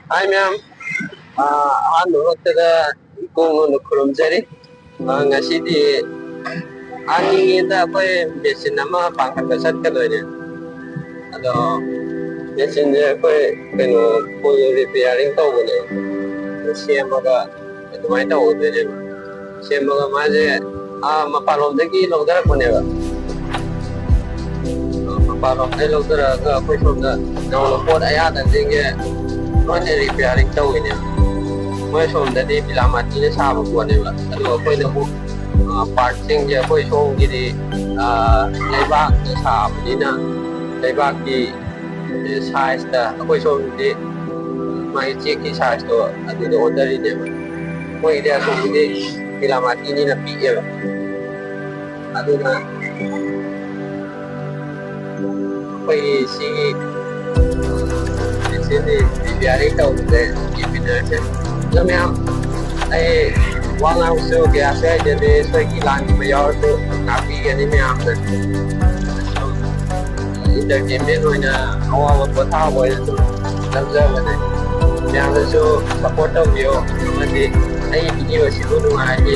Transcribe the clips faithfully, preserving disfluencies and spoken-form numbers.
ꯍꯥꯏ ꯃꯌꯥꯝ, ꯑꯥ, ꯑꯍꯥꯟꯕ ꯃꯛꯇꯗ ꯏꯀꯣꯡ ꯅꯣꯟꯅ ꯈꯨꯔꯨꯝꯖꯔꯤ꯫ ꯑꯥ, ꯉꯁꯤꯗꯤ ꯑꯥ ꯅꯤꯡꯉꯦꯗ ꯑꯩꯈꯣꯏ ꯃꯦꯆꯤꯟ ꯑꯃ ꯄꯥꯡꯈꯠꯄ ꯆꯠꯀꯗꯣꯏꯅꯦ꯫ ꯑꯗꯣ ꯃꯦꯆꯤꯟꯁꯦ ꯑꯩꯈꯣꯏ ꯀꯩꯅꯣ ꯐꯨꯜ ꯔꯤꯄꯤꯌꯥꯔꯤꯡ ꯇꯧꯕꯅꯦ꯫ ꯁꯦꯝꯃꯒ ꯑꯗꯨꯃꯥꯏꯅ ꯇꯧꯒꯗꯣꯏꯅꯦꯕ꯫ ꯁꯦꯝꯃꯒ ꯃꯥꯁꯦ ꯑꯥ ꯃꯄꯥꯟꯂꯣꯝꯗꯒꯤ ꯂꯧꯊꯔꯛꯄꯅꯦꯕ꯫ ꯃꯄꯥꯟꯂꯣꯝꯗꯒꯤ ꯂꯧꯊꯔꯛꯑꯒ ꯑꯩꯈꯣꯏ ꯁꯣꯝꯗ ꯅꯧꯅ ꯄꯣꯠ ꯑꯌꯥꯗꯕꯁꯤꯡꯁꯦ ꯂꯣꯏꯅ ꯔꯤꯄꯤꯌꯥꯔꯤꯡ ꯇꯧꯋꯤꯅꯦꯕ꯫ ꯃꯣꯏ ꯁꯣꯝꯗꯗꯤ ꯄꯤꯂꯥꯃꯥꯇꯤꯅ ꯁꯥꯕ ꯄꯣꯠꯅꯦꯕ, ꯑꯗꯨꯒ ꯑꯩꯈꯣꯏꯅ ꯑꯃꯨꯛ ꯄꯥꯔꯠꯁꯤꯡꯁꯦ ꯑꯩꯈꯣꯏ ꯁꯣꯝꯒꯤꯗꯤ ꯂꯩꯕꯥꯛꯅ ꯁꯥꯕꯅꯤꯅ ꯂꯩꯕꯥꯛꯀꯤ ꯁꯥꯏꯖꯇ ꯑꯩꯈꯣꯏ ꯁꯣꯝꯗꯤ ꯃꯥꯒꯤ ꯆꯦꯛꯀꯤ ꯁꯥꯏꯖꯇꯣ ꯑꯗꯨꯗ ꯑꯣꯟꯊꯔꯤꯅꯦꯕ꯫ ꯃꯣꯏꯒꯤꯗꯤ ꯑꯁꯣꯝꯒꯤꯗꯤ ꯄꯤꯂꯥꯃꯥꯇꯤꯅꯤꯅ ꯄꯤꯛꯑꯦꯕ꯫ ꯑꯗꯨꯅ ꯑꯩꯈꯣꯏꯒꯤ ꯁꯤꯒꯤ ꯁꯤꯗꯤ ꯔꯤꯄꯤꯌꯥꯔꯤꯡ ꯇꯧꯕꯁꯦ ꯌꯦꯡꯃꯤꯟꯅꯔꯁꯦ꯫ ꯑꯗꯣ ꯃꯌꯥꯝ, ꯑꯩ ꯋꯥ ꯉꯥꯡꯕꯁꯨ ꯀꯌꯥꯁꯨ ꯍꯩꯖꯗꯦ, ꯁꯣꯏꯈꯤ ꯂꯥꯟꯈꯤꯕ ꯌꯥꯎꯔꯁꯨ ꯉꯥꯛꯄꯤꯒꯅꯤ ꯃꯌꯥꯝꯅ꯫ ꯏꯟꯇꯔꯇꯦꯟꯃꯦꯟ ꯑꯣꯏꯅ ꯑꯋꯥꯕ ꯄꯣꯊꯥꯕ ꯑꯣꯏꯅ ꯑꯗꯨꯝ ꯅꯝꯖꯕꯅꯦ꯫ ꯃꯌꯥꯝꯅꯁꯨ ꯁꯞꯄꯣꯔꯠ ꯇꯧꯕꯤꯌꯣ, ꯑꯃꯗꯤ ꯑꯩ ꯚꯤꯗꯤꯑꯣꯁꯤꯕꯨ ꯅꯨꯡꯉꯥꯏꯔꯗꯤ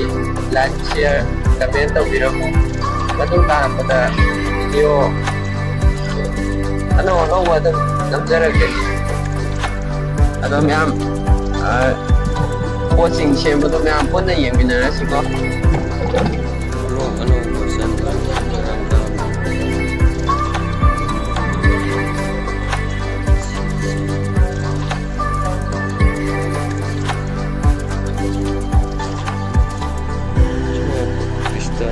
ꯂꯥꯏꯛ, ꯁꯤꯌꯔ, ꯀꯃꯦꯟ ꯇꯧꯕꯤꯔꯝꯃꯨ꯫ ꯃꯇꯨꯡ ꯇꯥꯔꯛꯄꯗ ꯚꯤꯗꯤꯑꯣ ꯑꯅꯧ ꯑꯅꯧꯕ ꯑꯗꯨꯝ ꯅꯝꯖꯔꯛꯀꯦ꯫ ꯑꯗꯣ ꯃꯌꯥꯝ, ꯑ, ꯄꯣꯠꯁꯤꯡ ꯁꯦꯝꯕꯗꯣ ꯃꯌꯥꯝ ꯄꯨꯟꯅ ꯌꯦꯡꯃꯤꯟꯅꯔꯁꯤꯀꯣ꯫ ꯕ꯭ꯂꯣꯛ ꯑꯅꯧꯕ ꯆꯟꯕ ꯃꯔꯝꯗ ꯈ꯭ꯔꯤꯁꯇ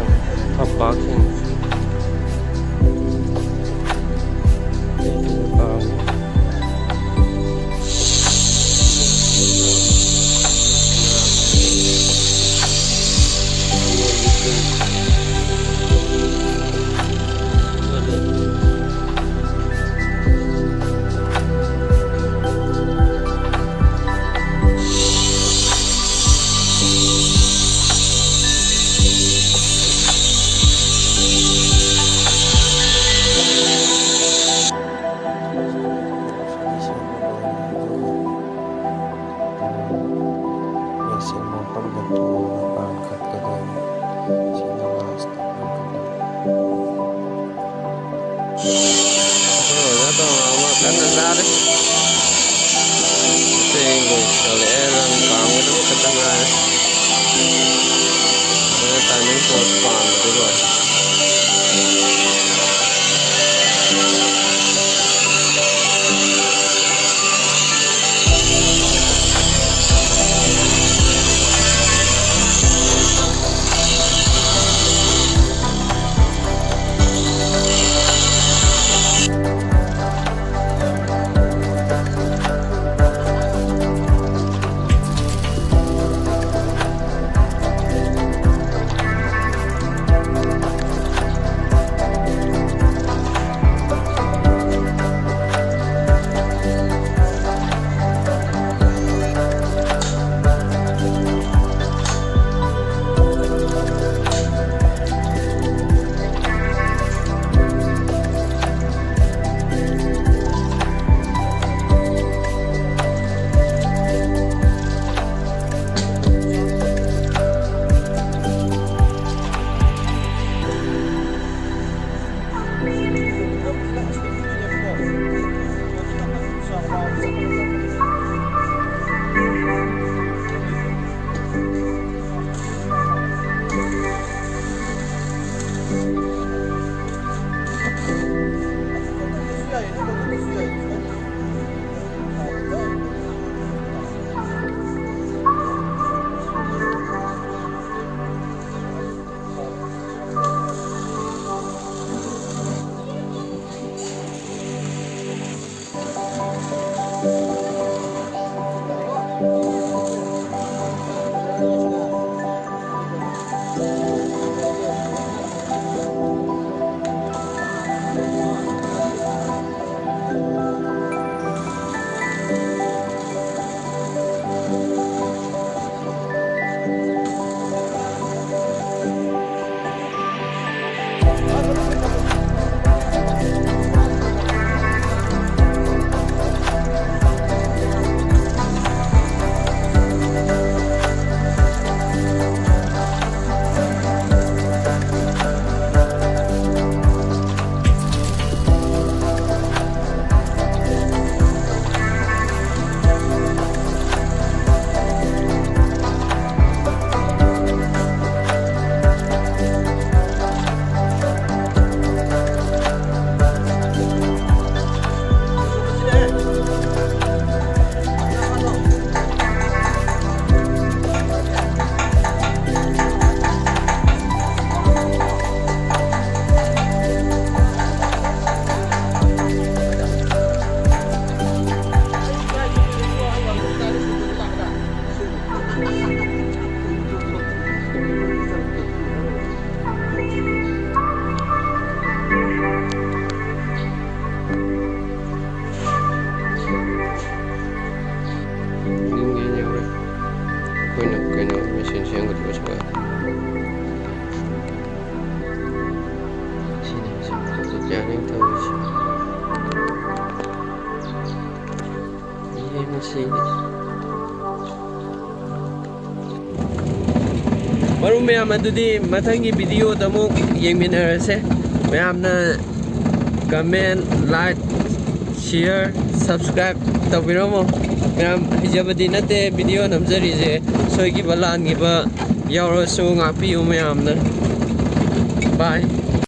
ꯐꯝꯄꯥꯛꯁꯤꯡ ꯌꯧꯔꯛꯑꯦ, ꯔꯪ ꯀꯥꯝꯒꯗꯕ ꯈꯛꯇ ꯉꯥꯏꯔꯦ꯫ ꯑꯗꯨꯅ timing post ꯄꯥꯟꯕꯗꯤ ꯂꯣꯏꯔꯦ꯫ ꯌꯥꯅꯤ ꯇꯧꯔꯤꯁꯦ꯫ ꯌꯦꯡꯉꯁꯤ꯫ ꯃꯔꯨꯞ ꯃꯌꯥꯝ, ꯑꯗꯨꯗꯤ ꯃꯊꯪꯒꯤ ꯚꯤꯗꯤꯑꯣꯗ ꯑꯃꯨꯛ ꯌꯦꯡꯃꯤꯟꯅꯔꯁꯦ꯫ ꯃꯌꯥꯝꯅ comment, like, share, subscribe ꯇꯧꯕꯤꯔꯝꯃꯣ꯫ ꯃꯌꯥꯝ ꯍꯩꯖꯕꯗꯤ ꯅꯠꯇꯦ ꯚꯤꯗꯤꯑꯣ ꯅꯝꯖꯔꯤꯁꯦ꯫ ꯁꯣꯏꯈꯤꯕ ꯂꯥꯟꯈꯤꯕ ꯌꯥꯎꯔꯁꯨ ꯉꯥꯛꯄꯤꯌꯨ ꯃꯌꯥꯝꯅ꯫ Bye꯫